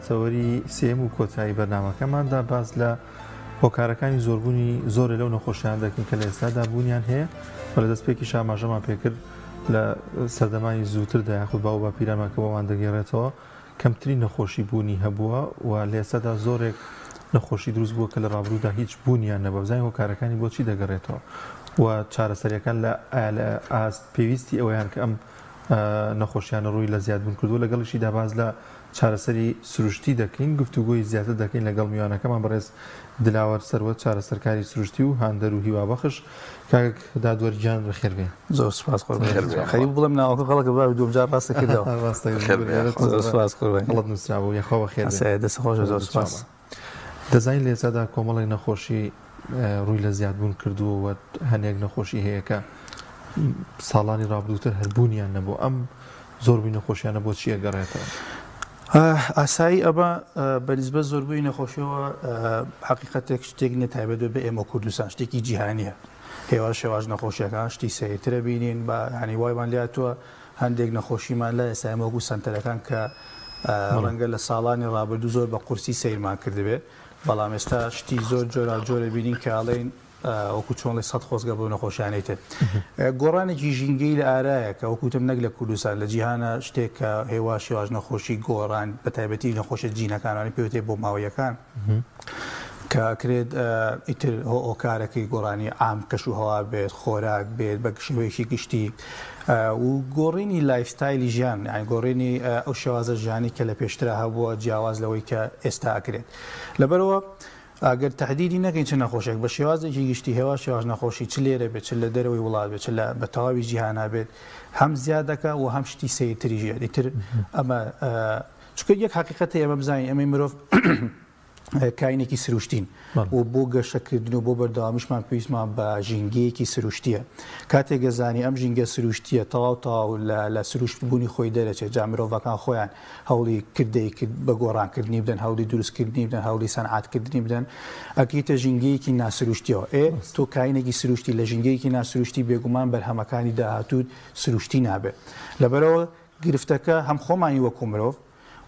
تەوەری سێیەم و کۆتایی بەرنامەکەماندا باس لە هۆکارەکانی زۆربوونی زۆرێ لەو نەخۆشیان دەکەین کە لە ئێستادا بوونیان هەیە و لە دەستپێکیش ئاماژەمان پێکرد لە سەردەمانی زووتردا یاخود باو باپیرانمان کە بۆمان دەگێڕێتەوە کەمترین نەخۆشی بوونی هەبووە و لە ئێستادا زۆرێک نەخۆشی دروست بووە کە لە ڕابروودا هیچ بوونیان نەبووە. بزانین هۆکارەکانی بۆچی دەگەڕێتەوە و چارەسەریەکان لە ئایا لە ئاست پێویستی ئەوەیان کە ئەم نەخۆشیانە ڕووی لە زیادبوون کردووە. لەگەڵیشیدا باس لە چارەسەری سروشتی دەکەین، گفتوگۆی زیاتر دەکەین لەگەڵ میوانەکەمان بەڕێز دلاوەر سەروەت چارەسەرکاری سروشتی و هاندەر و هیوابەخش. کاک دادوەر گیان بەخێر بێی. زۆر سوپاس قوربان. خەریک بڵێم ناوەکە غەڵەتە بابی دووەم جار ڕاستە کردەوە. ڕاستە زۆر سوپاس قوربان. غەڵەت نووسرابوو یاخوا بەخێر بێی. دەست خۆش زۆر سوپاس. دەزانین لە ئێستادا کۆمەڵێک نەخۆشی ڕووی لە زیادبوون کردووە و هەنێک نەخۆشی هەیە کە ساڵانی ڕابردووتر هەر بوونیان نەبوو. ئەم زۆربووی نەخۆشیانە بۆ چی ئەگەڕێتەوە؟ ئاسایی ئەمە بە نیسبەت زۆربووی نەخۆشیەوە حەقیقەتێک شتێک نیە تایبەت بێ بە ئێمە کوردستان، شتێکی جیهانیە. هێواش هێواش نەخۆشیەکان شتی سەیرترە بینین، بە یانی وایمان لێهاتووە هەندێک نەخۆشیمان لای ئێستا ئێمە وەکو سەنتەرەکان کە ڕەنگە لە ساڵانی ڕابردوو زۆر بە قورسی سەیرمان کردبێ، بەڵام ئێستا شتی زۆر جۆراوجۆرە بینین کە ئەڵێین وەکو چۆن ڵێ سەد خۆزگە بەو نەخۆشیانەی تر. گۆڕانێکی ژینگەی لە ئارایە کە وەکو وتم نەک لە کوردستان لە جیهانە شتێک کە هێواش هێواش نەخۆشی گۆڕان بە تایبەتی نەخۆشیە جینەکان وانەی پێوترێ بۆماوەییەکان کە ئەکرێت ئیتر هۆکارەکەی گۆڕانی عام کەش و هەوا بێت، خۆراک بێت بە شێوەیەکی گشتی و گۆڕینی lifestyle ی ژیان، یانی گۆڕینی ئەو شێوازە ژیانی کە لە پێشترا هەبووە جیاواز لەوەی کە ئێستا ئەکرێت. لەبەرئەوە ئەگەر تەحدیدی نەکەین چ نەخۆشێک بە شێوازێکی گشتی هێواش هێواش نەخۆشی چ لێرە بێت چ لە دەرەوەی وڵات بێت چ لە بە تەواوی جیهانا بێت هەم زیاد دەکا و هەم شتی سەیرتریش یەت ئیتر ئەمە چونکە یەک حەقیقەت هەیە ئێمە بزانین ئێمەی مرۆڤ کاینێکی سروشتین و بۆ گەشەکردن و بۆ بەردەوامیشمان پێویستمان بە ژینگەیەکی سروشتیە کاتێک گەزانی ئەم ژینگە سروشتیە تەواو تەواو لە سروشت بوونی خۆی دەرەچێت جا مرۆڤەکان خۆیان هەوڵی کردەی کرد بە گۆڕانکردنی بدەن، هەوڵی دروستکردنی بدەن، هەوڵی سەنعاتکردنی بدەن، ئەکەیتە ژینگەیەکی ناسروشتیەوە. ئێ تۆ کاینێکی سروشتی لە ژینگەیەکی ناسروشتی بێگومان بەرهەمەکانی داهاتووت سروشتی نابێت. لەبەرئەوە گرفتەکە هەم خۆمانی وەکو مرۆڤ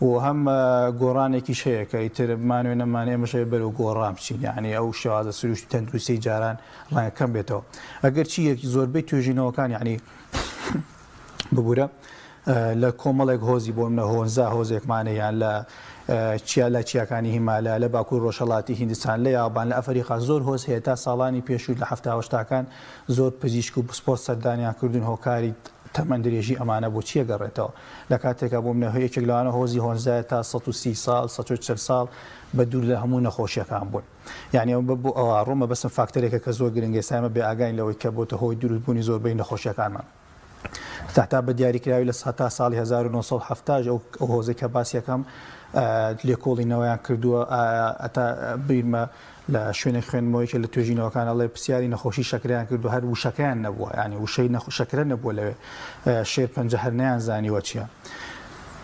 و هەم گۆڕانێکیش هەیە کە ئیتر بمانەوێ نەمانەوێ ئێمەش ئەبێ بەرەو گۆڕان بچین. یەعنی ئەو شێوازە سروشتی تەندروستیەی جاران ڕەنگە کەم بێتەوە. ئەگەرچی زۆربەی توێژینەوەکان یەعنی ببورە لە کۆمەڵێک هۆزی بۆ منە هۆنزا هۆزێکمانە یان لە چیا لە چیاکانی هیمالا لە باکوور ڕۆژهەڵاتی هیندستان لە یابان لە ئەفەریقا زۆر هۆز هەیە تا ساڵانی پێشوو لە حەفتا هەشتاکان زۆر پزیشک و پسپۆر سەردانیان کردوون هۆکاری تەمەن درێژی ئەمانە بۆ چییە گەڕێتەوە لە کاتێکا بۆ منە یەکێک لەوانە هۆزی هۆنزایە تا 130 ساڵ 140 ساڵ بە دوور لە هەموو نەخۆشیەکان بوون. یانی ئەوە بۆ ئەوە ڕۆمە بەسم فاکتەرێکە کە زۆر گرنگە ئێستا ئێمە بێ ئاگاین لەوەی کە بۆتە هۆی دروست بوونی زۆربەی نەخۆشیەکانمان تا بە دیاریکراوی لە تا ساڵی 1970 ئەو ئەو هۆزەی کە باسی ئەکەم لێکۆڵینەوەیان کردووە ئەتا بیرمە لە شوێنێک خوێندمەوەیەکە لە توێژینەوەکان ئەڵێ پرسیاری نەخۆشی شەکرەیان کردو هەر وشەکەیان نەبووە یانی وشەی شەکرە نەبووە لەوێ شێرپەنجە هەر نەیانزانیوە چییە.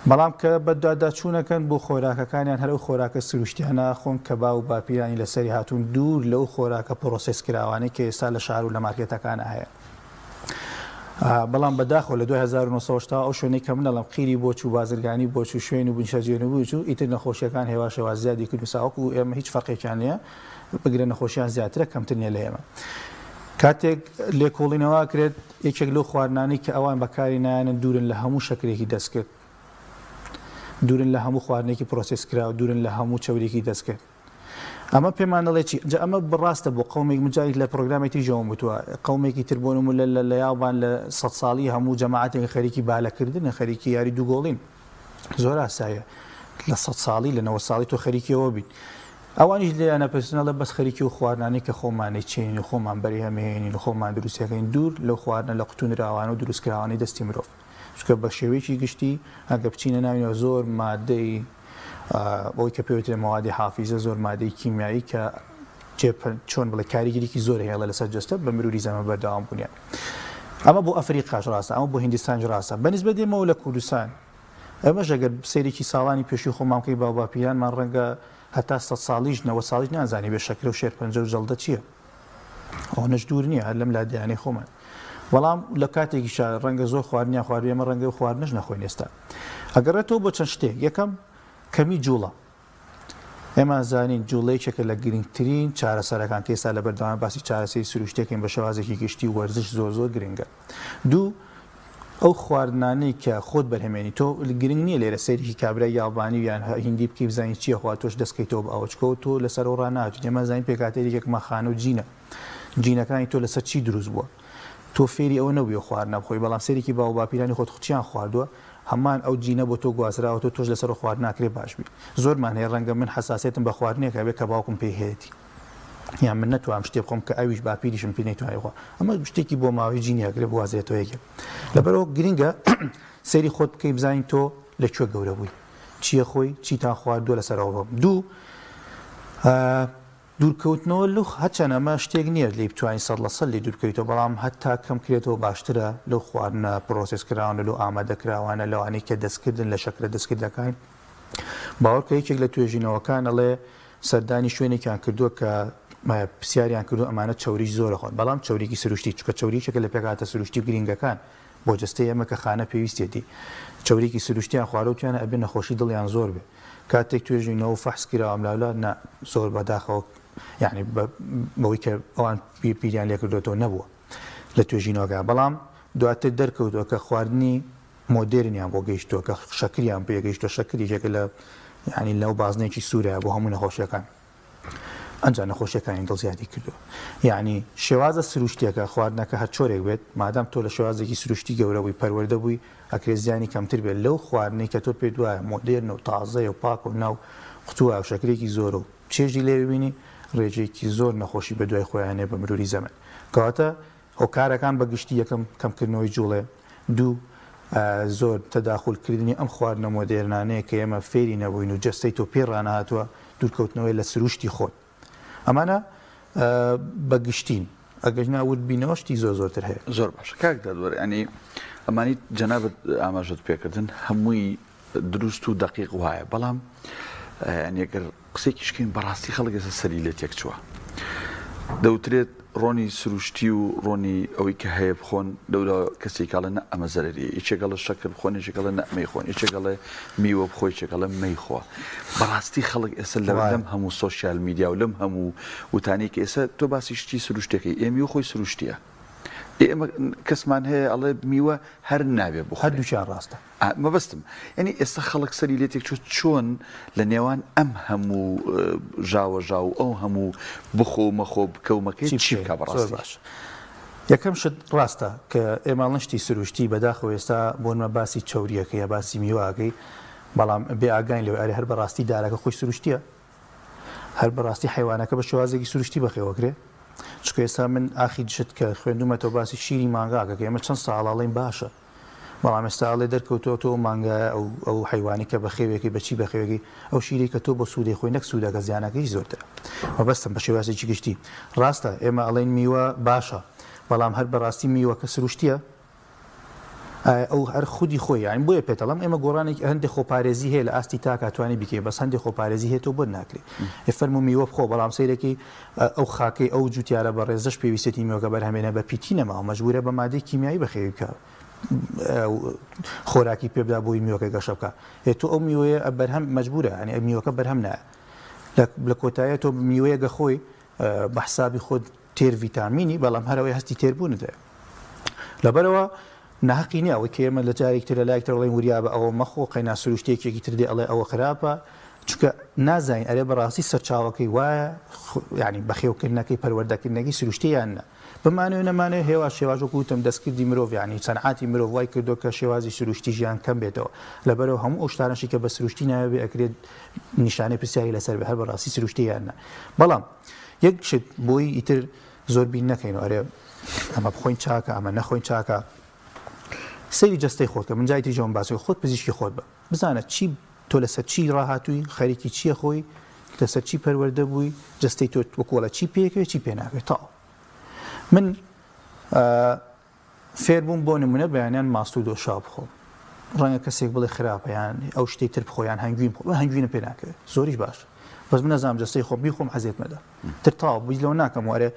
بەڵام کە بەدواداچوونەکەن بۆ خۆراکەکانیان هەر ئەو خۆراکە سروشتیانە ئەخۆن کە باو و باپیرانی لەسەری هاتوون دوور لەو خۆراکە پرۆسێس کراوانەی کە ئێستا لە شار و لە مارکێتەکانا هەیە. بەڵام بەداخەوە لە دوای 1980 ئەو شوێنەی کە من ئەڵێم قیری بۆ چوو، بازرگانی بۆ چوو، شوێن و نیشتەجێنوبوو چوو، ئیتر نەخۆشییەکان هێواش هێواش زیادی کرد و ساوەکو ئێمە هیچ فەرقێکیان نییە، بگرە نەخۆشیان زیاترە کەمتر نییە لە ئێمە. کاتێک لێکۆڵینەوە ئەکرێت یەکێک لەو خواردنانەی کە ئەوان بەکاری نایەنن دوورن لە هەموو شەکرێکی دەستکرد، دوورن لە هەموو خواردنێکی پرۆسێس کراو، دوورن لە هەموو چەوریکی دەستکرد. ئەمە پێمان دەڵێ چی؟ جا ئەمە ڕاستە بۆ قەومێک، من جارێک لە پرۆگرامێک تریش ئەوەم وتووە، قەومێکی تر بۆ نموونە لە یابان لە سەد ساڵی هەموو جەماعەتێک خەریکی بالەکردنە، خەریکی یاری دوو گۆڵین. زۆر ئاسایە لە سەد ساڵی لە نەوەد ساڵی تۆ خەریکی ئەوە بیت. ئەوانیش لێیان ئەپرسن ئەڵێ بەس خەریکی ئەو خواردنانەی کە خۆمان ئەیچێنین و خۆمان بەرهەمێنین و خۆمان دروستیەکەین دوور لەو خواردنە لە قوتوو نراوانە و دروستکراوانەی دەستی مرۆڤ. چونکە بە شێوەیەکی گشتی ئەگەر بچینە ناوینەوە زۆر مادەی ئەوەی کە پێوترێ مەوادی حافیزە زۆر مادەی کیمیایی کە چۆن بڵێ کاریگەریکی زۆر هەیە لەسەر جەستە بە مروری زەمەن بەردەوام بوونیان. ئەمە بۆ ئەفریقاش ڕاستە، ئەمە بۆ هیندستانیش ڕاستە. بە نیسبەت ئێمەوە لە کوردستان ئێمەش ئەگەر سەیرێکی ساڵانی پێشووی خۆمان بکەین باوباپیرانمان ڕەنگە هەتا سەد ساڵیش نەوەد ساڵیش نەیانزانیبێ شەکرە و شێرپەنجە و جەڵدە چییە. ئەوەنەش دوور نییە هەر لەم لادێیانەی خۆمان. بەڵام لە کاتێکیشا ڕەنگە زۆر خواردنیان خواردبێ ئێمە ڕەنگە ئەو خواردنەش نەخۆین ئێستا. ئەگەڕێتەوە بۆ چەند شتێک. یەکەم کەمی جووڵە. ئێمە زانین جوڵە یەکێکە لە گرنگترین چارەسەرەکان کە ئێستا لە بەردەوام باسی چارەسەری سروشتیەکەین بە شێوازێکی گشتی و وەرزش زۆر زۆر گرنگە. دوو، ئەو خواردنانەی کە خۆت بەرهەمێنی تۆ گرنگ نییە لێرە سەیرێکی کابرای یابانی و یان هیندی بکەی بزانی چییە خوا تۆش دەست کەیتەوە بە ئەوە چکەوە تۆ لەسەر ئەو ڕاناچیت ئێمە زانین پێکهاتەی یەکێکمان خانە و جینە جینەکانی تۆ لەسەر چی دروست بووە تۆ فێری ئەوە نەبووی ئەو خواردنە بخۆی بەڵام سەیرێکی باو و باپیرانی خۆت چیان خواردووە هەمان ئەو جینە بۆ تۆ گوازراوەتەوە تۆش لەسەر ئەو خواردنە ئەکرێ باش بی زۆرمان هەیە ڕەنگە من حەساسیەتم بە خواردنێک هەبێ کە باوکم پێی هەیەتی یان من نەتوانم شتێ بخۆم کە ئەویش باپیریشم پێی نەیتوانی بخوا ئەمە شتێکی بۆ ماوەی جینی ئەکرێ بوازرێتەوە یەکێک لەبەرەوە گرنگە سەیری خۆت بکەی بزانین تۆ لە کوێ گەورە بووی چییە خۆی چیتان خواردووە لەسەرەوە بڕۆم دوو دوورکەوتنەوە لەو هەرچەند ئەمە شتێک نییە لێی بتوانی 100% لێی دوور بکەویتەوە بەڵام هەتا کەم کرێتەوە باشترە لەو خواردنە process کراوانە لەو ئامادەکراوانە لەوانەی کە دەستکردن لە شەکرە دەستکردەکان باوەڕکە یەکێک لە توێژینەوەکان ئەڵێ سەردانی شوێنێکیان کردووە کە پرسیاریان کردووە ئەمانە چەوریی زۆر ئەخۆن بەڵام چەوریی سروشتی چونکە چەوری یەکێکە لە پێکهاتە سروشتی و گرینگەکان بۆ جەستەی ئێمە کە خانە پێویستیەتی چەوریی سروشتیان خواردوە وتیانە ئەبێ نەخۆشی دڵیان زۆر بێ کاتێک توێژینەوە و فەحس کرا ئەملاولا نا زۆر بەداخەوە یانی بەوەی کە ئەوان بیریان لێکردۆتەوە نەبووە لە توێژینەوەکە بەڵام دواتر دەرکەوتووە کە خواردنی مۆدێرنیان بۆ گەیشتووە کە شەکریان پێ گەیشتووە، شەکر یەکێکە لە یانی لەو بازنەیەکی سوورە بۆ هەموو نەخۆشیەکان ئەنجا نەخۆشیەکانی دڵ زیادی کردووە یعنی شێوازە سروشتیەکە خواردنەکە هەر چۆرێک بێت مادام تۆ لە شێوازێکی سروشتی گەورە بووی پەروەردە بووی ئەکرێ زیانی کەمتر بێت لەو خواردنەی کە تۆ پێت وایە مۆدێرن و تازەیە و پاک و ناو قوتووە و شەکرێکی زۆرە و چێژی لێ ببینی ڕێژەیەکی زۆر نەخۆشی بەدوای خۆیانێ بە مروری زەمەن کەواتە هۆکارەکان بە گشتی یەکەم کەمکردنەوەی جوڵێ، دوو زۆر تەداخول کردنی ئەم خواردنە مۆدێرنانەیە کە ئێمە فێری نەبووین و جەستەی تۆ پێی ڕانەهاتووە، دوورکەوتنەوەیە لە سروشتی خۆت. ئەمانە بە گشتین، ئەگەرنا ورد بینەوە شتی زۆر زۆرتر هەیە. زۆر باشە کاک دادوەر یانی ئەمانی جەنابت ئاماژەت پێکردن هەمووی دروست و دەقیق وایە بەڵام یانی گەر قسەیەکیش کەین بەڕاستی خەڵک ئێستا سەری لێ تێکچووە دەوترێت ڕۆنی سروشتی و ڕۆنی ئەوەی کە هەیە بخۆن لەولا کەسێک ئەڵێ نە ئەمە زەرەریە یەکێک ئەڵێ شەکر بخۆن یەکێک ئەڵێ نە مەیخۆن یەکێک ئەڵێ میوە بخۆ یەکێک ئەڵێ مەیخۆ بەڕاستی خەڵک ئێستا لە لەم هەموو social media و لەم هەموو وتانەی کە ئێستا تۆ باسی شتی سروشتەکەی ئێ میوە خۆی سروشتیە ئێمە کەسمان هەیە ئەڵێ میوە هەر نابێ بخورێ هەردووکیان ڕاستە. مەبەستم یانی ئێستا خەڵک سەری لێ تێکچوو چۆن لە نێوان ئەم هەموو ژاوە ژاو و ئەو هەموو بخۆ و مەخۆ بکە و مەکەی چی بکا زۆر بەڕاستی؟ باش یەکەم شت ڕاستە کە ئێمە ئەڵێن شتی سروشتی بەداخەوە ئێستا بۆنمە باسی چەوریەکەی یا باسی میوەکەی بەڵام بێ ئاگاین لەوەی ئەرێ هەر بەڕاستی دارەکە خۆی سروشتیە؟ هەر بەڕاستی حەیوانەکە بە شێوازێکی سروشتی بەخێوەکرێ؟ چونکە ئێستا من ئاخیر شت کە خوێندومەتەوە باسی شیری مانگاکە کە ئێمە چەند ساڵە ئەڵێین باشە بەڵام ئێستا ئەڵێ دەرکەوتووە تۆ ئەو مانگایە ئەو ئەو حەیوانەی کە بەخێوێکی بە چی بەخێوێکی ئەو شیرەی کە تۆ بۆ سوودەی خۆی نەک سوودەکە زیانەکەی زۆرترە مەبەستم بە شێوازێکی گشتی ڕاستە ئێمە ئەڵێین میوە باشە بەڵام هەر بەڕاستی میوەکە سروشتیە ئایا ئەو هەر خودی خۆی یانی بۆیە پێت ئەڵێم ئێمە گۆڕانێکی هەندێک خۆپارێزی هەیە لە ئاستی تاکا توانی بیکەی بەس هەندێک خۆپارێزی هەیە تۆ بۆت ناکرێ ئێ فەرموو میوە بخۆ بەڵام سەیرەکەی ئەو خاکەی ئەو جوتیارە بەڕێزەش پێویستێتی میوەکە بەرهەمێنە بە پیتی نەماوە مەجبورە بە مادەی کیمیایی بەخێوی بکا خۆراکی پێ بدا بۆی میوەکە گەشە بکا ئێ تۆ ئەو میوەیە بەرهەم مەجبورە یانی میوەکە بەرهەم نایە لە کۆتاییە تۆ میوەیەگە خۆی بە حسابی خۆت تێر ڤیتامینی بەڵام هەر ئەوەی هەستی تێربوونت هەیە لەبەرئەوە ناهەقی نییە ئەوەی کە ئێمە لە جارێکی تر لە لایەک تر ئەڵێین وریابە ئەوە مەخۆ قەینا سروشتییەکێکی تر دێ ئەڵێ ئەوە خراپە چونکە نازانین ئەرێ بەڕاستی سەرچاوەکەی وایە یعنی بەخێوکردنەکەی پەروەردەکردنەکەی سروشتیە یان نا بمانەوێ نەمانەوێ هێواش هێواش وەکو وتم دەستکردی مرۆڤ یعنی سەنعاتی مرۆڤ وای کردووە کە شێوازی سروشتی ژیان کەم بێتەوە لەبەرەوە هەموو ئەو شتانەشی کە بە سروشتی ناوێ بێ ئەکرێت نیشانەی پرسیاری لەسەر بێ هەر بەڕاستی سروشتی یان نا بەڵام یەک شت بۆی ئیتر زۆر بیر نەکەین و ئەرێ ئەمە بخۆین چاکە ئەمە نەخۆین چاکە سەیری جەستەی خۆت کە من جای تریش ئەوەم باسی خۆت پزیشکی خۆت بە بزانە چی تۆ لەسەر چی ڕاهاتووی خەریکی چییە خۆی لەسەر چی پەروەردە بووی جەستەی تۆ وەکوڵە چی پێکەوێت چی پێ ناکەوێت تەواو من فێربووم بۆ نمونە بەیانیان ماست و دۆشاو بخۆم ڕەنگە کەسێک بڵێ خراپە یان ئەو شتەی تر بخۆ یان هەنگوین بخۆ من هەنگوینم پێ ناکەوێت زۆریش باش بەس من نەزانم جەستەی خۆم بیخۆم عەزێت مەدە تر تاو بیست لەوە ناکەم وەرێ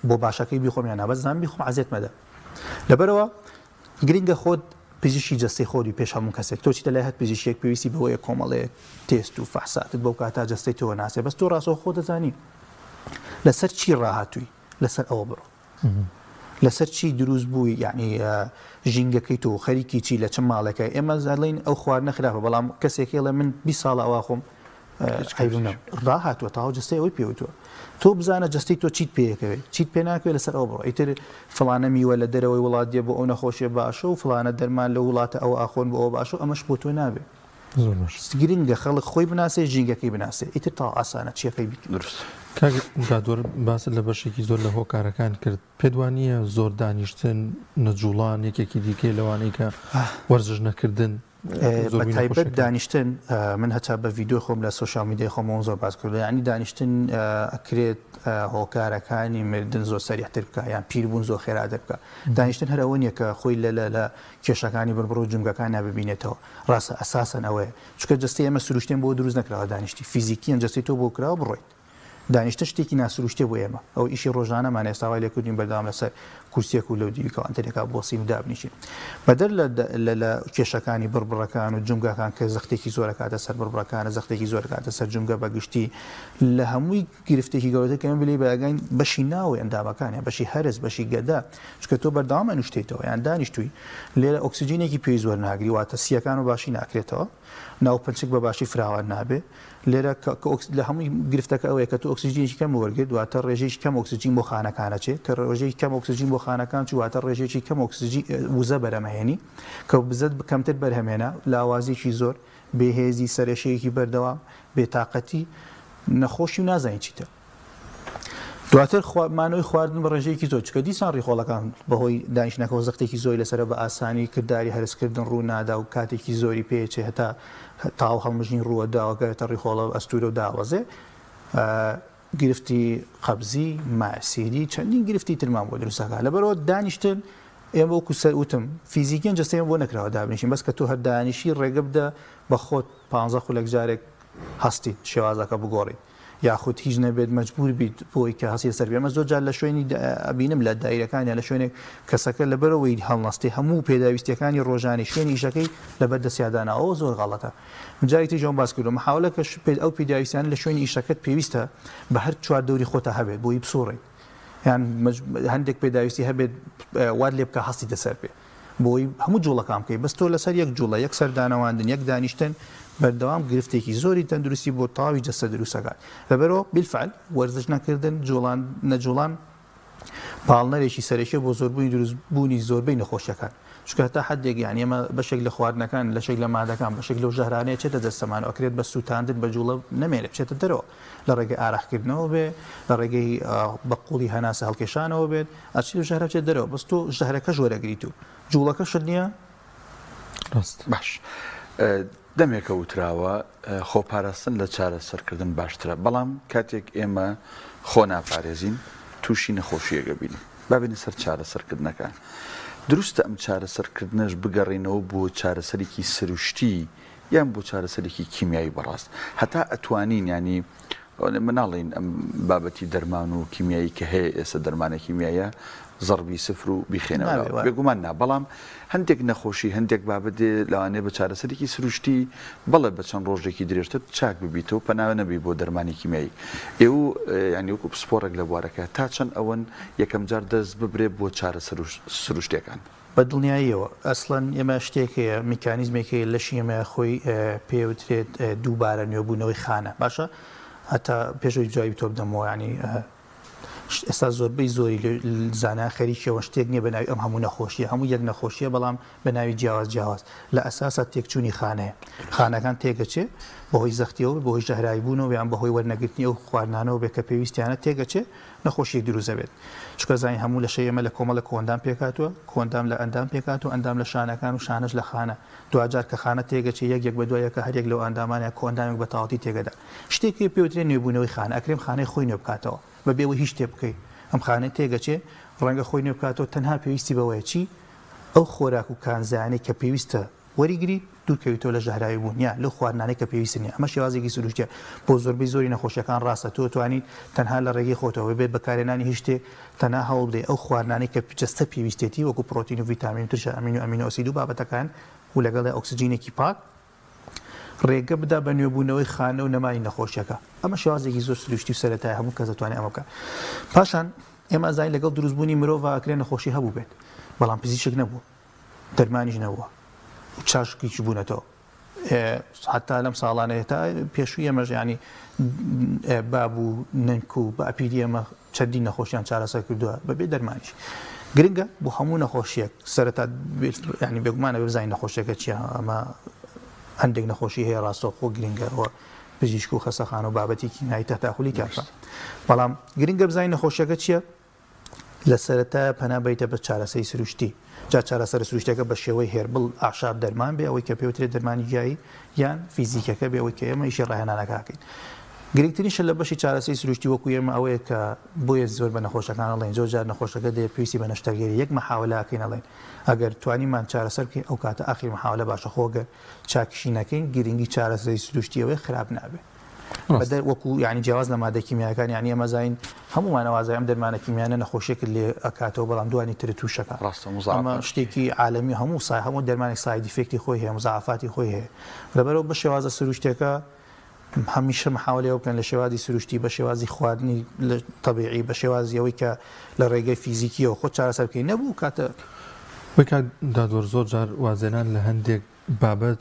بۆ باشەکەی بیخۆم یان نا بەس زانم بیخۆم عەزێت مەدە لەبەرەوە گرنگە خۆت. پزیشکی جەستەی خۆت بی پێش هەموو کەسێک. تۆ چیتە لای هەر پزیشکێک پێویستی بەوەیە کۆمەڵێ تێست و فەحساتت بۆ بکات تا جەستەی تۆ ناسێ. بەس تۆ ڕاستەوخۆ خۆت دەزانی لەسەر چی ڕاهاتووی، لەسەر ئەوە بڕۆ. لەسەر چی دروست بووی یعنی ژینگەکەی تۆ خەریکی چی لە چ ماڵێکە. ئێمە ئەڵێین ئەو خواردنە خراپە، بەڵام کەسێک ئەڵێ من 20 ساڵە ئەوا خۆم عەیب نەم ڕاهاتووە، تەواو جەستەی ئەوەی پێوتووە. تۆ بزانە جەستەی تۆ چیت پێیەکەوێت چیت پێ ناکەوێت، لەسەر ئەوە بڕۆ. ئیتر فڵانە میوە لە دەرەوەی وڵات دێ بۆ ئەو نەخۆشیە باشە و فڵانە دەرمان لەو وڵاتە ئەوە ئاخۆن بۆ ئەوە باشە و ئەمەش بۆ تۆ نابێ. زۆر باش. گرنگە خەڵک خۆی بناسێ، ژینگەکەی بناسێ، ئیتر تەواو ئاسانە چیەکەی بیکەی. دروست. کاک دادوەر باست لە بەشێکی زۆر لە هۆکارەکان کرد، پێت وا نییە زۆر دانیشتن، نەجوڵان یەکێکی دیکەیە لەوانەی کە وەرزش نەکردن بە تایبەت دانیشتن من هەتا بە ڤیدیۆی خۆم لە سۆشیال میدیای خۆمەوە زۆر باس کردووە یعنی دانیشتن ئەکرێت هۆکارەکانی مردن زۆر سەریعتر بکە یان پیربوون زۆر خێراتر بکە دانیشتن هەر ئەوە نییە کە خۆی لە لە لە کێشەکانی بڕبڕ و جومگەکان ببینێتەوە ڕاستە ئەساسەن ئەوەیە چونکە جەستەی ئێمە سروشتێن بۆ دروست نەکراوە دانیشتی فیزیکیان جەستەی تۆ بۆ کراوە بڕۆیت دانیشتن شتێکی ناسروشتیە بۆ ئێمە، ئەوە ئیشی ڕۆژانەمانە ئێستا وای لێکردوین بەردەوام لەسەر کورسیەک و لەو دیوی کەوانتەرێکا بوەسین و دابنیشین. بەدەر لە لە لە کێشەکانی بڕبڕەکان و جومگەکان کە زەختێکی زۆر ئەکاتە سەر بڕبڕەکانە، زەختێکی زۆر ئەکاتە سەر جومگە بە گشتی، لە هەمووی گرفتێکی گەورەتر کە ئێمە لێی بەئاگاین بەشی ناوەوەی ئەندامەکان یان بەشی هەرس، بەشی گەدە، چونکە تۆ بەردەوام ئەنوشتیتەوە یان دانیشتووی لێرە ئۆکسجینێکی پێویست وەرناگری واتە سییەکان بە باشی ناکرێتەوە، ناوپەنچک بە باشی فراوان نابێ. لێرە کە لە هەمووی گرفتەکە ئەوەیە کە تۆ ئۆکسجینێکی کەم وەرگرت واتە ڕێژەیەکی کەم ئۆکسجین بۆ خانەکان ئەچێ کە ڕێژەیەکی کەم ئۆکسجین بۆ خانەکان چوو واتە ڕێژەیەکی کەم ئۆکسجین وزە بەرهەمهێنی کە وزەت کەمتر بەرهەمێنا لاوازیەکی زۆر بێهێزی سەرێشەیەکی بەردەوام بێتاقەتی نەخۆشی و نازانی چیتە. دواتر مانەوەی خواردن بە ڕێژەیەکی زۆر، چونکە دیسان ڕیخۆڵەکان بەهۆی دانیشتنەکەوە زەختێکی زۆری لەسەرە بە ئاسانی کرداری هەرسکردن ڕوو نادا و کاتێکی زۆری پێچێ هەتا تاو هەڵمژین ڕووە داوەکەوێتە ڕیخۆڵە و ئەستورە و داوەزێ. گرفتی قەبزی، مایەسیری، چەندین گرفتی ترمان بۆ دروست دەکات. لەبەرئەوە دانیشتن ئێمە وەکو سەر وتم فیزیکیەن جەستەی ئێمە بۆ نەکراوە دابنیشین، بەس کە تۆ هەر دانیشی ڕێگە بدە بە خۆت پانزە خولەک جارێک هەستیت شێوازەکە بگۆڕیت. یاخود هیچ نەبێت مەجبور بیت بۆی کە هەستی لەسەر بێ. ئەمە زۆر جار لە شوێنی ئەبینم لە دایرەکان یان لە شوێنێک کەسەکە لەبەرەوەی هەڵنەستێ هەموو پێداویستیەکانی ڕۆژانی شوێنی ئیشەکەی لەبەر دەستیا داناوە، ئەوە زۆر غەڵەتە. من جارێکی تریش ئەوەم باس کردووە، محاولە کە ئەو پێداویستیانە لە شوێنی ئیشەکەت پێویستە بە هەر چوار دەوری خۆتا هەبێت بۆی بسوڕێیت، یان هەندێک پێداویستی هەبێت وات لێ بکە هەستیتە سەر پێ. بۆی هەموو جوڵەکان بکەی، بەس تۆ لەسەر یەک جوڵە، یەک سەر دانەواندن، یەک دانیشتن بەردەوام گرفتێکی زۆری تەندروستی بۆ تەواوی جەستە دروست ئەکات. لەبەرئەوە بیلفعل وەرزش نەکردن، جوڵان نەجوڵان پاڵنەرێکی سەرەکیە بۆ زۆربوونی دروستبوونی زۆربەی نەخۆشیەکان. چونکە هەتا حدێک یان ئێمە بەشێک لە خواردنەکان، لەشێک لە مادەکان، بەشێک لەو ژەهرانەیە چێتە جەستەمان و ئەکرێت بە سووتاندن بە جوڵە نەمێنێت بچێتە دەرەوە. لە ڕێگەی ئارەقکردنەوە بێ، لە ڕێگەی بە قوڵی هەناسە هەڵکێشانەوە بێت، ئەچێت و ژەهرە بچێت دەرەوە، بەس تۆ ژەهرەکەش وەرەگریت و جوڵەکەشت نییە. ڕاست. باش دەمێکە وتراوە خۆپاراستن لە چارەسەرکردن باشترە، بەڵام کاتێک ئێمە خۆ ناپارێزین تووشی نەخۆشییەک ئەبین. با بێینە سەر چارەسەرکردنەکان. دروستە ئەم چارەسەرکردنەش بگەڕێینەوە بۆ چارەسەرێکی سروشتی یان بۆ چارەسەرێکی کیمیایی بەڕاست هەتا ئەتوانین یانی مناڵین ئەم بابەتی دەرمان و کیمیایی کە هەیە ئێستا دەرمانە کیمیایە زەڕبی سفر و بیخێنەوە بێگومان نا بەڵام هەندێک نەخۆشی هەندێک بابەت دێ لەوانەیە بە چارەسەرێکی سروشتی بەڵێ بە چەند ڕۆژێکی درێژتر چاک ببیتەوە پەنا نەبی بۆ دەرمانی کیمیایی ئێو یانی وەکو پسپۆڕێک لە بوارەکە تا چەند ئەوەن یەکەم جار دەست ببرێ بۆ چارەسەر سروشتیەکان. بە دڵنیاییەوە. ئەسڵەن ئێمە شتێک هەیە، میکانیزمێک هەیە لەشی ئێمە خۆی پێ وترێت دووبارە نوێبوونەوەی خانە. باشە هەتا پێش ئەوەی جوابی تۆ بدەمەوە یانی ئێستا زۆربەی زۆری زانایان خەریکیەوە شتێک نییە بە ناوی ئەم هەموو نەخۆشیە، هەموو یەک نەخۆشیە بەڵام بە ناوی جیاواز جیاواز. لە ئەساسا تێکچوونی خانەیە. خانەکان تێکەچێ بەهۆی زەختیەوە بەهۆی ژەهراوی بوونەوە یان بەهۆی وەرنەگرتنی ئەو خواردنانەوە بێ کە پێویستیانە تێکەچێ نەخۆشیەک دروست دەبێت. چونکە زانین هەموو لەشەی ئێمە لە کۆمەڵێک کۆئەندام پێکهاتووە، کۆئەندام لە ئەندام پێکهاتووە، ئەندام لە شانەکان و شانەش لە خانە. دواجار کە خانە تێکەچێ یەک یەک بەدوای یەکا هەر یەک لەو ئەندامانە یا کۆئەندامێک بە تەواوەتی تێکەدا. شتێک هەیە پێی وترێ نوێبوونەوەی خانە، ئەکرێ ئەم خانەیە خۆی نوێ بکاتەوە بەبێ ئەوەی هیچ شتێک بکەی. ئەم خانەیە تێکەچێ ڕەنگە خۆی نوێ بکاتەوە تەنها پێویستی بەوەیە چی؟ ئەو خۆراک و کانزایانەی کە پێویستە وەریگریت. دوورکەویتەوە لە ژەهراوی بوون یا لەو خواردنانەی کە پێویستت نیە ئەمە شێوازێکی سروشتیە بۆ زۆربەی زۆری نەخۆشیەکان ڕاستە تۆ توانیت تەنها لە ڕێگەی خۆتەوە بەبێ بەکارهێنانی هیچ شتێک تەنها هەوڵبدەی ئەو خواردنانەی کە جەستە پێویستێتی وەکو پڕۆتین و ڤیتامین و ترشە ئەمین و ئەمینۆ ئەسید و بابەتەکان و لەگەڵیا ئۆکسجینێکی پاک ڕێگە بدا بە نوێبوونەوەی خانە و نەمانی نەخۆشیەکە ئەمە شێوازێکی زۆر سروشتی و سەرەتای هەموو کەس دەتوانێت ئەمە بکات پاشان ئێمە ئەزانین لەگەڵ دروستبوونی مرۆڤ ئەکرێ نەخۆشی هەبوو بێت بەڵام پزیشک نەبوو دەرمانیش نەبووە و چاشکیش بوونەتەوە حتا لەم ساڵانەیە تا پێشووی ئێمەش ینی باب و نەنک و باپیری ئێمە چەندین نەخۆشیان چارەسەر کردووە بەبێ دەرمانیش گرنگە بۆ هەموو نەخۆشیەک سەرەتا ینی بێگومانە بزانین نەخۆشیەکە چییە ئەمە هەندێک نەخۆشی هەیە ڕاستەوخۆ گرنگە ئەوە پزیشک و خەسەخانە و بابەتی کیمیایی تەتاخلی کافە بەڵام گرنگە بزانین نەخۆشیەکە چییە لە سەرەتایە پەنا بەیتە بە چارەسەری سروشتی، جا چارەسەرە سروشتیەکە بە شێوەی herbal ئەعشاب دەرمان بێ ئەوەی کە پێوترێت دەرمانی گیایی یان فیزیکەکە بێ ئەوەی کە ئێمە ئیشی ڕاهێنانەکە ئەکەین. گرنگترین شت لە بەشی چارەسەری سروشتی وەکو ئێمە ئەوەیە کە بۆیە زۆر بە نەخۆشەکان ئەڵێین زۆر جار نەخۆشەکە دێ پێویستی بە نەشتەرگەری یەک مەحاوەلە ئەکەین ئەڵێین ئەگەر توانیمان چارەسەر بکەین ئەو کاتە ئاخیر مەحاوەلە باشە خۆ گەر چاکیشی نەکەین گرنگی چارەسەری سروشتی ئەوەیە خراپ نابێ. بەدەر وەکو یعنی جیاواز لە مادە کیمیاکان یعنی ئێمە زانین هەموومان ئەوازای ئەم دەرمانە کیمیانە نەخۆشیەکت لێ ئەکاتەوە بەڵام دوانی تر تووشەکە ڕاستە مزاعەفات ئەمە شتێکی عالەمی هەموو سای هەموو دەرمانێک side effect ی خۆی هەیە مزاعەفاتی خۆی هەیە لەبەرەوە بە شێوازە سروشتەکە هەمیشە محاولەیە بکەن لە شێوازی سروشتی بە شێوازی خواردنی تەبیعی بە شێوازی ئەوەی کە لە ڕێگەی فیزیکیەوە خۆت چارەسەر بکەی نەبوو کاتە وەی کاک دادوەر زۆر جار وازهێنان لە هەندێک بابەت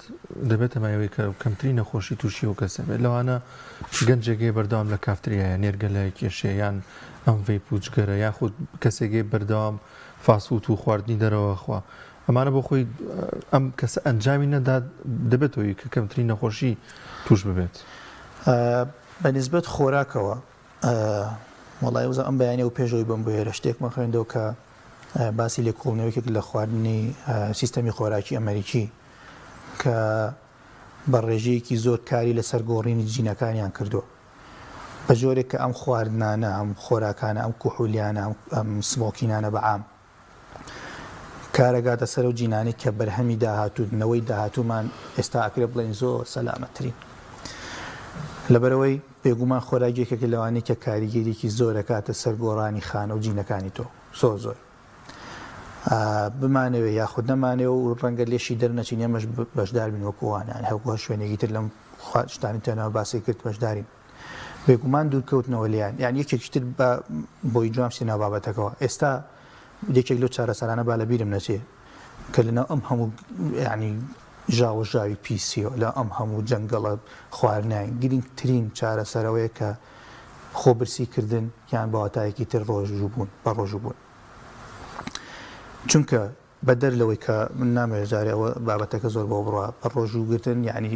دەبێتە مایەی ئەوەی کە کەمترین نەخۆشی تووشی ئەو کەسە بێت، لەوانە گەنجێک هەیە بەردەوام لە کافتریایە، نێرگەلە کێشێ یان ئەم vape و جگەرە یاخود کەسێک هەیە بەردەوام fast food و خواردنی دەرەوە خوا ئەمانە بۆ خۆی ئەم کەسە ئەنجامی نەدات دەبێتەوە کە کەمترین نەخۆشی توش ببێت. بە نسبەت خۆراکەوە وەڵای وزە ئەم بەیانیە و پێش ئەوەی بم بۆ ئێرە شتێکمان خوێندەوە کە باسی لێکۆڵینەوەیەکێک لە خواردنی سیستەمی خۆراکی ئەمەریکی کە بە ڕێژەیەکی زۆر کاری لەسەر گۆڕینی جینەکانیان کردووە بە جۆرێک کە ئەم خواردنانە ئەم خۆراکانە ئەم کوحولیانە ئەم smoking انە بە عام کارەگاتە سەر ئەو جینانەی کە بەرهەمی داهاتوو نەوەی داهاتوومان ئێستا ئەکرێ بڵێین زۆر سەلامەترین لەبەرئەوەی بێگومان خۆراک یەکێکە لەوانەی کە کاریگەریەکی زۆر ئەکاتە سەر گۆڕانی خانە و جینەکانی تۆ زۆر زۆر بمانەوێ یاخود نەمانەوێ و ڕەنگە لێشی دەرنەچین ئێمەش بەشدار بین وەکو ئەوان یانی هەر هەر شوێنێکی تر لەم شتانی تێناوە باسی کرد بەشدارین بێگومان دوورکەوتنەوە لێیان یان یەکێکی تر بە بۆی جوان بچینە ناو بابەتەکەوە ئێستا یەکێک لەو چارەسەرانە با لە بیرم نەچێ کە لەناو ئەم هەموو ینی ژاوەژاوی پیسیەوە لە ئەم هەموو جەنگەڵە خواردنای گرنگترین چارەسەرەوەیە کە خۆ برسی کردن یان بە واتایەکی تر ڕۆژوو بوون بە ڕۆژوو بوون چونکە بەدەر لەوەی کە من نامەوێت جارێ ئەوە بابەتەکە زۆر بۆ بڕوا بە ڕۆژوو گرتن یعنی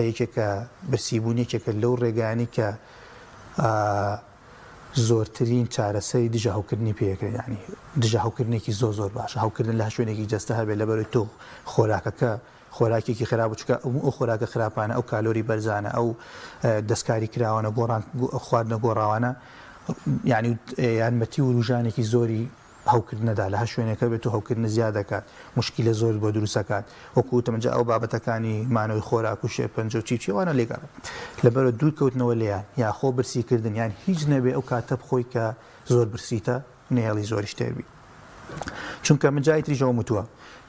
یەکێکە برسی بوون یەکێکە لەو ڕێگانی کە زۆرترین چارەسەری دژە هەوکردنی پێکرێت یعنی دژە هەوکردنێکی زۆر زۆر باشە هەوکردن لە شوێنێکی جەستە هەبێت لەبەرەوەی تۆ خۆراکەکە خۆراکێکی خراپ چونکە ئەو خۆراکە خراپانە ئەو کالۆری بەرزانە ئەو دەستکاری کراوانە گۆڕان خواردنە گۆڕاوانە یعنی یارمەتی وروژانێکی زۆری هەوکردنەدا لە هەر شوێنێکە بێت و هەوکردنە زیاد دەکات موشکیلە زۆرت بۆ دروست ئەکات وەکو وتم جا ئەو بابەتەکانی مانەوەی خۆراک و شێرپەنجە و چی چی ئەوانە لێگەڕێ لەبەرە دوور کەوتنەوە لێیان یا خۆ برسی کردن یان هیچ نەبێ ئەو کاتە بخۆی کە زۆر برسیتە نەهێڵی زۆریش تێر بی چونکە من جاری تریش ئەوەم وتووە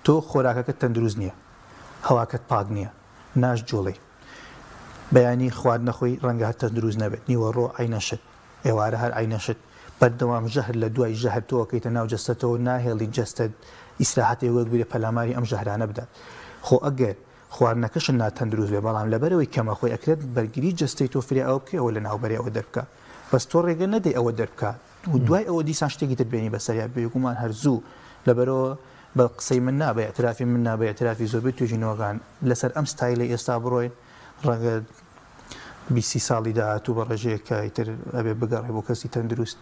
تۆ خۆراکەکەت تەندروست نییە هەواکەت پاک نییە ناش جوڵێی بەیانی خواردنە خۆی ڕەنگە هەر تەندروست نەبێت نیوەڕۆ عەینە شت ئێوارە هەر عەینە شت بەردەوام ژەهر لە دوای ژەهر تۆ ئەکەیتە ناو جەستەتەوە ناهێڵی جەستەت ئیسراحەتێک وەربگرێ پەلاماری ئەم ژەهرانە بدات خۆ ئەگەر خواردنەکەشت ناتەندروست بێ بەڵام لەبەرئەوەی کەمە خۆی ئەکرێت بەرگری جەستەی تۆ فریا ئەوە بکەی ئەوە لەناوبەرێ ئەوە دەربکا بەس تۆ ڕێگە نەدەی ئەوە دەربکا و دوای ئەوە دیسان شتێکی تر بێنی بەسەریا بێگومان هەر زوو لەبەرئەوە بە قسەی من نا بە ئیعترافی من نا بە ئیعترافی زۆربەی توێژینەوەکان لەسەر ئەم ستایلەی ئێستا بڕۆین ڕەنگە 20 ساڵی داهاتوو بە ڕێژەیەک کە ئیتر ئەبێ بگەڕێ بۆ کەسی تەندروست.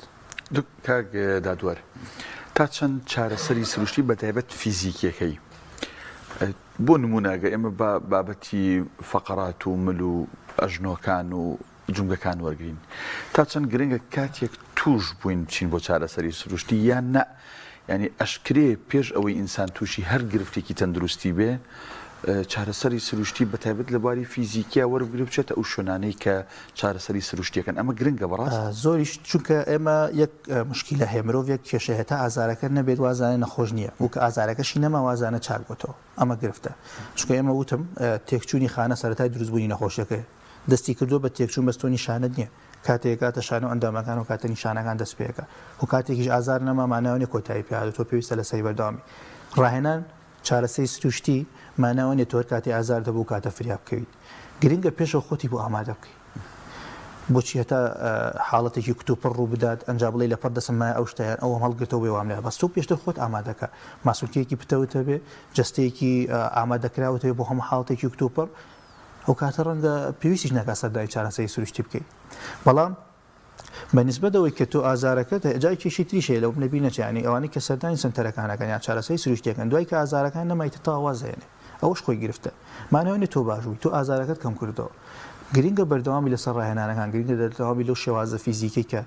کاک دادوەر تا چەند چارەسەری سروشتی بە تایبەت فیزیکیەکەی بۆ نمونە گەر ئێمە با بابەتی فەقەرات و مل و ئەژنۆکان و جومگەکان وەرگین تا چەند گرنگە کاتێک توش بووین بچین بۆ چارەسەری سروشتی یان نا یعنی ئەشکرێ پێش ئەوەی ئینسان تووشی هەر گرفتێکی تەندروستی بێ. چارەسەری سروشتی بە تایبەت لە بواری فیزیکیا وەربگرێ بچێتە ئەو شوێنانەی کە چارەسەری سروشتیەکەن ئەمە گرنگە بەڕاست؟ زۆریش چونکە ئێمە یەک مشکیلە هەیە مرۆڤ یەک کێشەی هەیە تا ئازارەکە نەبێت وازانێ نەخۆش نییە و کە ئازارەکەشی نەما وازانە چاک بۆتەوە ئەمە گرفتە چونکە ئێمە وتم تێکچوونی خانە سەرەتای دروستبوونی نەخۆشیەکەیە دەستی کردووە بە تێکچوون بەس تۆ نیشانەت نییە کاتێک گاتە شانە و ئەندامەکان و کاتە نیشانەکان دەست پێکە و کاتێکیش ئازار نەما ماناوە نیە کۆتایی پێ هاتوو تۆ پێویستە لەسەری بەردەوامی ڕاهێنان چارەسەری سروشتی مانای ئەوە نیە تۆ هەر کاتێ ئازارت هەبوو ئەو کاتە فریا بکەویت. گرنگە پێشەوە خۆتی بۆ ئامادە بکەی. بۆچی هەتا حاڵەتێکی کتوپڕ ڕوو بدات ئەنجا بڵێی لەپڕ دەستم مایە ئەو شتە یان ئەوەم هەڵگرتەوە بێ وام لێ بەس تۆ پێشتر خۆت ئامادەکە. ماسولکەیەکی پتەوت هەبێ، جەستەیەکی ئامادەکراوت هەبێ بۆ هەموو حاڵەتێکی کتوپڕ، ئەو کاتە ڕەنگە پێویستیش ناکات سەردانی چارەسەری سروشتی بکەی. بەڵام بە نیسبەت ئەوەی کە تۆ ئازارەکەت هەیە جا کێشەی تریش هەیە لەوم لەبیر نەچێ یانی ئەوانەی کە سەردانی سەنتەرەکان ئەکەن یان چارەسەری سروشتی ئەکەن دوای کە ئازارەکان نەما ئیتر تەواو واز ئەهێنێ ئەوەش خۆی گرفتە مانای ئەوە نیە تۆ باش بووی تۆ ئازارەکەت کەم کردەوە گرینگە بەردەوامی لەسەر ڕاهێنانەکان گرینگە بەردەوامی لەو شێوازە فیزیکەی کە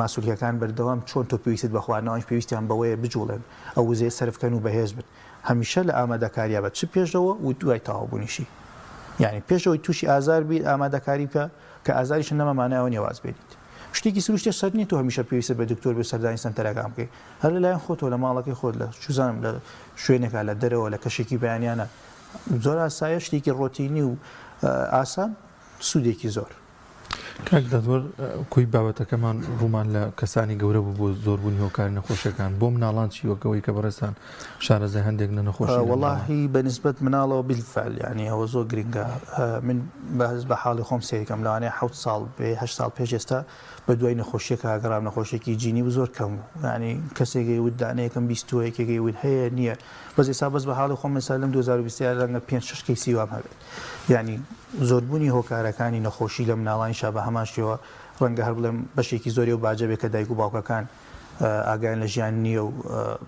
ماسولکەکان بەردەوام چۆن تۆ پێویستت بە خواردنەوەش پێویستیان بەوەیە بجوڵێن ئەو وزەیە سەرف کەن و بەهێز بن هەمیشە لە ئامادەکاریا بە چ پێشەوە و دوای تەواوبوونیشی یعنی پێشەوەی تووشی ئازار بیت ئامادەکاری بکە کە ئازاریشت نەما مانای ئەوە نیە واز بێنیت. شتێکی سروشتیە شەرت نیە تۆ هەمیشە پێویستت بە دکتۆر بێ و سەردانی سەنتەرەکان بکەی. هەر لە لایەن خۆتەوە لە ماڵەکەی خۆت لە چوزانم لە شوێنێکا لە دەرەوە لە کەشێکی بەیانیانە زۆر ئاسایە شتێکی ڕۆتینی و ئاسان سوودێکی زۆر. کاک دادوەر کۆی بابەتەکەمان ڕوومان لە کەسانی گەورە بوو بۆ زۆربوونی هۆکاری نەخۆشیەکان بۆ مناڵان چی وەک ئەوەی کە بەڕێزتان شارەزای هەندێک لە نەخۆشی لە مناڵان. وەڵاهی بە نیسبەت مناڵەوە بیلفعل یانی ئەوە زۆر گرنگە من بەس بە حاڵی خۆم سەیر کەم لەوانەیە حەوت ساڵ بێ هەشت ساڵ پێش ئێستا بە دوای نەخۆشیەکە گەڕام نەخۆشیەکی جینی بوو زۆر کەم بوو یانی کەسێک ئەیوت دانەیەکم بیستووە یەکێک ئەیوت هەیە نییە بەس ئێستا بەس بە حاڵی خۆم ئێستا لەم 2020 ڕەنگە پێنج شەش کەیسی وام هەبێت یانی زۆربوونی هۆکارەکانی نەخۆشی لە مناڵانیشا بە هەمان شێوە ڕەنگە هەر بڵێم بەشێکی زۆری ئەو باجە بێ کە دایک و باوکەکان ئاگایان لە ژیان نییە و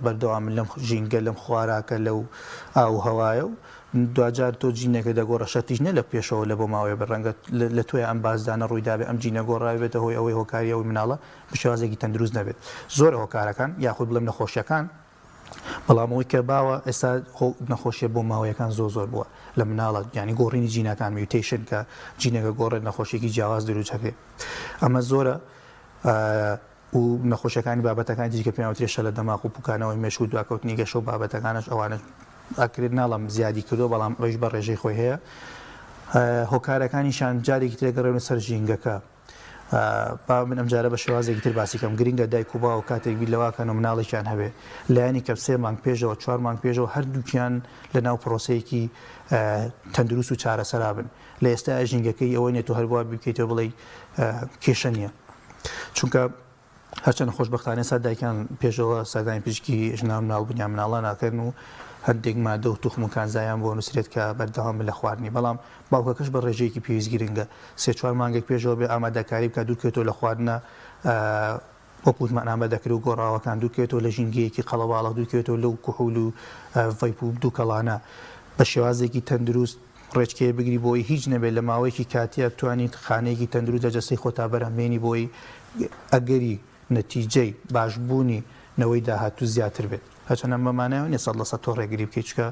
بەردەوامن لەم ژینگە لەم خواراکە لەو ئاو و هەوایە و دواجار تۆ جینەکە دەگۆڕە شەرتیش نییە لە پێشەوە لە بۆ ماوەیە بێت ڕەنگە لە تۆیا ئەم بازدانە ڕووی دابێ ئەم جینە گۆڕاوی بێتە هۆی ئەوەی هۆکاری ئەوەی مناڵە بە شێوازێکی تەندروست نەبێت زۆرە هۆکارەکان یاخود بڵێم نەخۆشیەکان بەڵام ئەوەی کە باوە ئێستا نەخۆشیە بۆ ماوەیەکان زۆر زۆر بووە لە مناڵە یعنی گۆڕینی جینەکان mutation کە جینەکە گۆڕێت نەخۆشیێکی جیاواز دروست هەبێ ئەمە زۆرە و نەخۆشیەکانی بابەتەکانی تری کە پێیان وترێ شەلە دەماغ و پوکانەوەی مێشک و دواکەوتنی گەشە و بابەتەکانش ئەوانە ئەکرێت ناڵم زیادی کردو بەڵام ئەویش بە ڕێژەی خۆی هەیە هۆکارەکانیشان جارێکی ترێ گەڕێنە سەر ژینگەکە با من ئەمجارە بە شێوازێکی تر باسی کەم گرنگە دایک و باوک کاتێک بیر لەواکەن و مناڵێکیان هەبێ لایەنی کەم سێ مانگ پێشەوە چوار مانگ پێشەوە هەردووکیان لە ناو پرۆسەیەکی تەندروست و چارەسەرا بن لە ئێستا ژینگەکەی ئەوە نیە تۆ هەر وا بیکەیتەوە بڵێی کێشە نییە چونکە هەرچەند خۆشبەختانە ئێستا دایکان پێشەوە سەردانی پزیشکی ژنان و مناڵ بوون یان مناڵان ئەکەن و هەندێک مادە و توخم و کانزایان بۆ نووسرێت کە بەردەوام بن لە خواردنی بەڵام باوکەکەش بە ڕێژەیەکی پێویست گرنگە سێ چوار مانگێک پێشەوە بێ ئامادەکاری بکات دوورکەوێتەوە لە خواردنە وەک وتمان ئامادەکرد و گۆڕاوەکان دوورکەوێتەوە لە ژینگەیەکی قەڵەباڵغ دوورکەوێتەوە لەو کحول و ڤەیپ و دووکەڵانە بە شێوازێکی تەندروست ڕێچکەیە بگری بۆی هیچ نەبێت لە ماوەیەکی کاتیە بتوانیت خانەیەکی تەندروست لە جەستەی خۆتا بەرهەم بێنی بۆی ئەگەری نەتیجەی باشبوونی نەوەی داهاتوو زیاتر بێت هەرچەند ئەمە مانای ئەوە نیە 100% تۆ ڕێگری بکەیت چونکە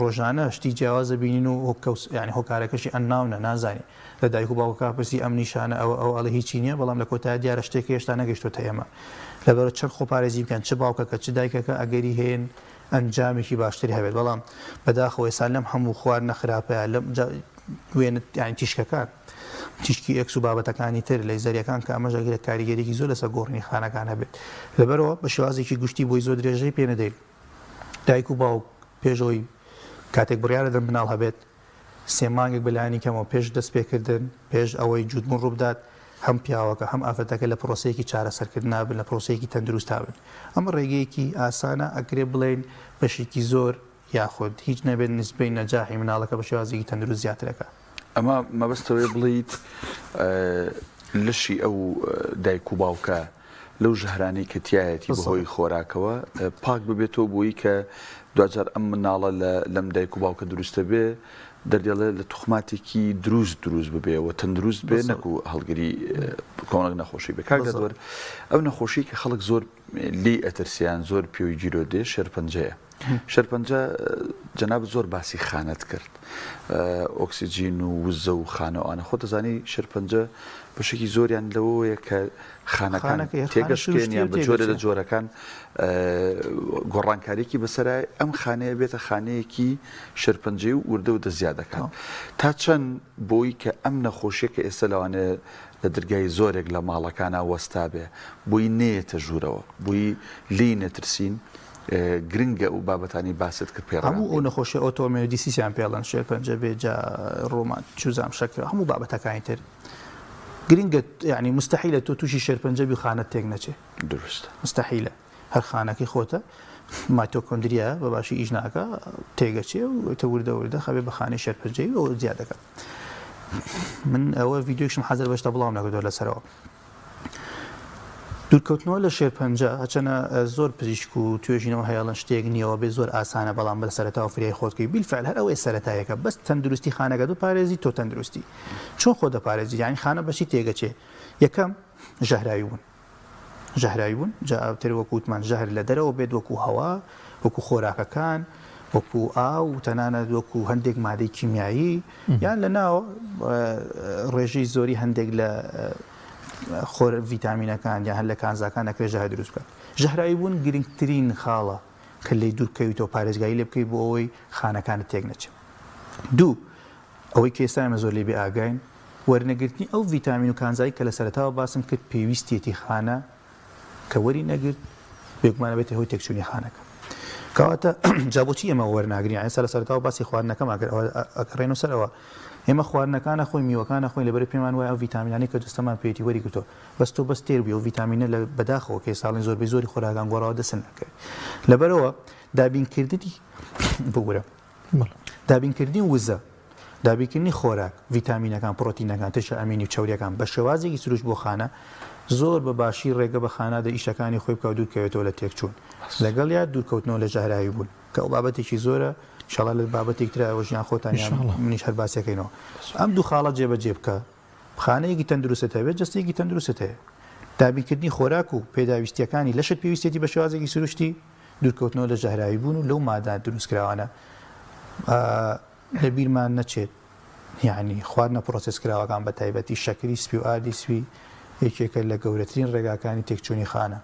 ڕۆژانە شتی جیاواز دەبینین و یانی هۆکارەکەشی ئەنناونە نازانی لە دایک و باوکەکە پرسی ئەم نیشانە ئەوە ئەو ئەڵێ هیچی نییە بەڵام لە کۆتایی دیارە شتێک هێشتا نەگەیشتۆتە ئێمە لەبەر چەند خۆپارێزی بکەن چ باوکەکە چ دایکەکە ئەگەری هەیە ئەنجامێکی باشتری هەبێت بەڵام بەداخەوە ئێستا لەم هەموو خواردنە خراپەیە لەم وێنە یانی تیشکەکان تیشکی ئێکس و بابەتەکانی تر لەیزەریەکان کە ئەمەش ئەگرێت کاریگەریی زۆر لەسەر گۆڕینی خانەکان هەبێت لەبەرەوە بە شێوازێکی گشتی بۆی زۆر درێژەی پێ نەدەین دایک و باوک پێشەوەی کاتێک بڕیارە دەن مناڵ هەبێت سێ مانگێک بە لایەنی کەمەوە پێش دەستپێکردن، پێش ئەوەی جووتبوون ڕووبدات، هەم پیاوەکە هەم ئافرەتەکە لە پرۆسەیەکی چارەسەرکردنا بن، لە پرۆسەیەکی تەندروستا بن. ئەمە ڕێگەیەکی ئاسانە، ئەکرێ بڵێین بەشێکی زۆر یاخود هیچ نەبێت نیسبەی نەجاحی مناڵەکە بە شێوازێکی تەندروست زیاتر ئەکا. ئەمە مەبەست ئەوەیە بڵێیت لەشی ئەو دایک و باوکە لەو ژەهرانەی کە تیایەتی بەهۆی خۆراکەوە پاک ببێتەوە بۆی کە دواجار ئەم مناڵە لە لەم دایک و باوکە دروستە بێ دەردێڵێ لە توخماتێکی دروست دروست ببێ و تەندروست بێ نەکو هەڵگری کۆمەڵک نەخۆشی بێ کاک دادوەر ئەو نەخۆشی کە خەڵک زۆر لێی ئەترسیان زۆر پێوی گیرۆ دێ شێرپەنجەیە. شێرپەنجە جەنابت زۆر باسی خانەت کرد ئۆکسجین و وزە و خانە و ئانە خۆت دەزانی شێرپەنجە بەشێکی زۆریان لەوەیە کە خانەکان تێگەشکێنیان بە جۆرە لە جۆرەکان گۆڕانکاریکی بەسەرای ئەم خانەیە بێتە خانەیەکی شێرپەنجەی و وردە و دەزیاد دەکات تا چەند بۆی کە ئەم نەخۆشیە کە ئێستا لەوانەیە لە درگای زۆرێک لە ماڵەکانا وەستابێ بۆی نەیەتە ژوورەوە بۆی لێی نەترسین گرنگە ئەو بابەتانەی باست کرد پەیڕەویان هەموو ئەو بکەین. نەخۆشیە autoimmune disease یان پێڵێن شێرپەنجە بێ جا ڕۆما چوزام شەکرە هەموو بابەتەکانی تر گرنگە یعنی مستحیلە تۆ تووشی شێرپەنجە بی خانەت تێک نەچێ دروستە مستحیلە هەر خانەکەی خۆتە مایتۆکۆندریا بە باشی ئیش ناکا تێگەچێ و تە وردە وردە خەبێ بە خانەی شێرپەنجەی و زیاد دەکات من ئەوە ڤیدیۆیشم حەزر بەشتە بڵاوم نەکردووە لەسەرەوە دوورکەوتنەوە لە شێرپەنجە هەچەنە زۆر پزیشک و توێژینەوە هەیەڵن شتێک نییەوە بێ زۆر ئاسانە بەڵام بە سەرەتاوە فریای خۆت بکەوی بیلفعل هەر ئەوەیە سەرەتایەکە بەس تەندروستی خانەکە بپارێزی تۆ تەندروستی چۆن خۆ دەپارێزی یعنی خانە بەچی تێگەچێ یەکەم ژەهراوی بوون ژەهراوی بوون، جا ئەوتر وەکو وتمان ژەهر لە دەرەوە بێت وەکو هەوا، وەکو خۆراکەکان، وەکو ئاو و تەنانەت وەکو هەندێک مادەی کیمیایی یان لە ناو ڕێژەی زۆری هەندێک لە خۆر ڤیتامینەکان یان هەر لە کانزاکان ئەکرێت ژەهر دروست بکات. ژەهراوی بوون گرنگترین خاڵە کە لێی دوور بکەویتەوە پارێزگاری لێ بکەیت بۆ ئەوەی خانەکانت تێک نەچێت. دوو، ئەوەی کە ئێستا ئێمە زۆر لێی بێ ئاگاین، وەرنەگرتنی ئەو ڤیتامین و کانزای کە لە سەرەتاوە باسم کرد پێویستیەتی خانە کە وەری نەگرت بێگومان ئەبێتە هۆی تێکچوونی خانەکە. کەواتە جا بۆچی ئێمە وەرناگرین؟ یانی ئێستا لە سەرەتاوە باسی خواردنەکەمان کرد ئەوە ئەگەڕێنەوە سەر ئەوە ئێمە خواردنەکان ئەخۆین میوەکان ئەخۆین لەبەرئەوەی پێمان وایە ئەو ڤیتامینانەی کە جەستەمان پێیەتی وەری گرتووە بەس تۆ بەس تێر بووی ئەو ڤیتامینە لە بەداخەوە کە ئێستا ئەڵێن زۆربەی زۆری خۆراکان گۆڕاوە دەست ناکەوێت لەبەرئەوە دابینکردنی ببورە دابینکردنی وزە، دابینکردنی خۆراک، ڤیتامینەکان، پڕۆتینەکان، ترشە ئەمینی و چەورییەکان بە شێوازێکی سروشت بۆ خانە، زۆر بە باشی ڕێگە بە خانە دە ئیشەکانی خۆی بکا و دوورکەوێتەوە لە تێکچوون. لەگەڵیا دوورکەوتنەوە لە ژەهراوی بوون، کە ئەو بابەتێکی زۆرە، ئیشەڵا لە بابەتێکی ترا ئێوەش یان خۆتان یان منیش هەر باسی ئەکەینەوە. ئەم دوو خاڵە جێبەجێ بکە، خانەیەکی تەندروستت هەبێت، جەستەیەکی تەندروستت هەیە. دابینکردنی خۆراک و پێداویستییەکانی لەشت پێویستیەتی بە شێوازێکی سروشتی، دوورکەوتنەوە لە ژەهراوی بوون و لەو مادە دروستکراوانە لە بیرمان نەچێت یعنی خواردنە پرۆسێس کراوەکان بە تایبەتی شەکری سپی و ئاردی سپی یەکێکە لە گەورەترین ڕێگاکانی تێکچوونی خانە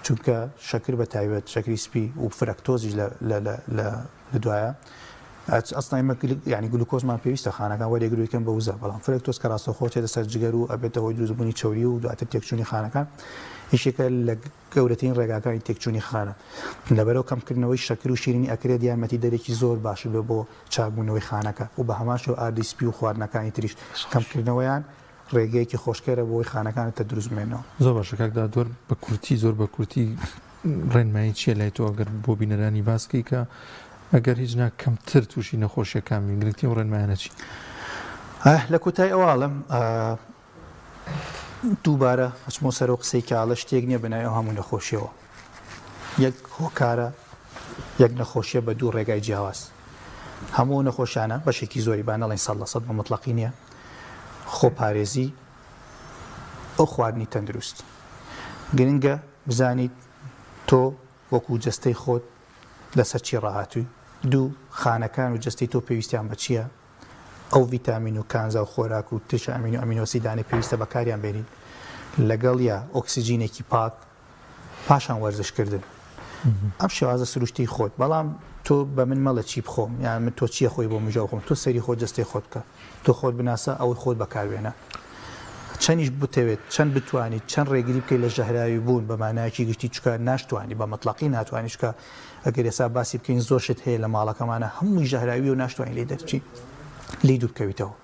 چونکە شەکر بە تایبەت شەکری سپی و فرەکتۆزیش لە دوایە ئەسڵەن ئێمە یعنی گلوکۆزمان پێویستە خانەکان وەرێگروی کەم بە وزە بەڵام فرەکتۆز کە ڕاستەوخۆ چێتە سەر جگەر و ئەبێتە هۆی دروستبوونی چەوری و دواتر تێکچوونی خانەکان یەکێکە لە گەورەترین ڕێگاکانی تێکچوونی خانە. لەبەرئەوە کەمکردنەوەی شەکر و شیرینی ئەکرێت یارمەتیدەرێکی زۆر باش بێت بۆ چاکبوونەوەی خانەکە و بەهەمان شێوە ئاردی سپی و خواردنەکانی تریش کەمکردنەوەیان ڕێگەیەکی خۆشکەرە بۆ ئەوەی خانەکانت تەندروست بمێننەوە. زۆر باشە کاک دادوەر بە کورتی زۆر بە کورتی ڕێنمایی چیە لای تۆ ئەگەر بۆ بینەرانی باس کەی کە ئەگەر هیچ نا کەمتر تووشی نەخۆشیەکان بین گرنگترین ڕێنمایانە چین؟ لە کۆتایی ئەوە ئەڵێم دووبارە ئەچمەوە سەر ئەو قسەی کە ئەڵێ شتێک نییە بە ناوی ئەو هەموو نەخۆشیەوە. یەک هۆکارە، یەک نەخۆشیە بە دوو ڕێگای جیاواز. هەموو ئەو نەخۆشیانە، بەشێکی زۆری با نەڵێین 100% بە مطلقی نییە، خۆپارێزی و خواردنی تەندروست. گرنگە بزانیت تۆ وەکو جەستەی خۆت لەسەر چی ڕاهاتووی. دوو، خانەکان و جەستەی تۆ پێویستیان بە چییە؟ ئەو ڤیتامین و کانزا و خۆراک و ترشە ئەمین و ئەمینۆسیدانەی پێویستە بەکاریان بێنین لەگەڵیا ئۆکسجینێکی پاک پاشان وەرزش کردن ئەم شێوازە سروشتی خۆت بەڵام تۆ بە من مەڵێ چی بخۆم یان من تۆ چیە خۆی بۆ مژە خۆم تۆ سەری خۆت جەستەی خۆت بکە تۆ خۆت بناسە ئەوەی خۆت بەکاربێنە چەندیش بتەوێت چەند بتوانیت چەند ڕێگری بکەیت لە ژەهراوی بوون بە مانایەکی گشتی چکە ناشتوانی بە مەتڵەقی ناتوانانی چکە ئەگەر ئێستا باسی بکەین زۆر شت هەیە لە ماڵەکەمانە هەمووی ژەهراویە و ناشتوانی لێی دەرچی لێی دوور بکەویتەوە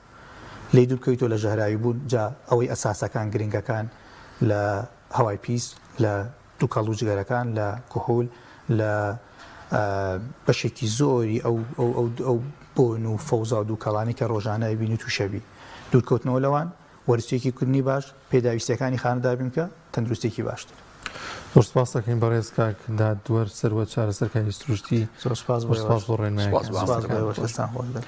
لێی دوور بکەویتەوە لە ژەهراوی بوون جا ئەوەی ئەساسەکان گرنگەکان لە هەوای پیس لە دوکەڵ و جگەرەکان لە کحول لە بەشێکی زۆری ئەو ئەو ئەو ئەو بۆن و فەوزا و دووکەڵانی کە ڕۆژانە ئەبینی تووشەبی دوورکەوتنەوە لەوان وەرزشێکی کردنی باش، پێداویستیەکانی خانە دابین بکە، تەندروستیەکی باشتر. زۆر سپاست دەکەین بەڕێز کاک دادوەر سەروەت چارەسەرکاری سروشتی. زۆر سپاس بۆ سپاس بۆ ڕێنمایەکان. سپاس بۆ ئێوەش دەستان خۆش بێت.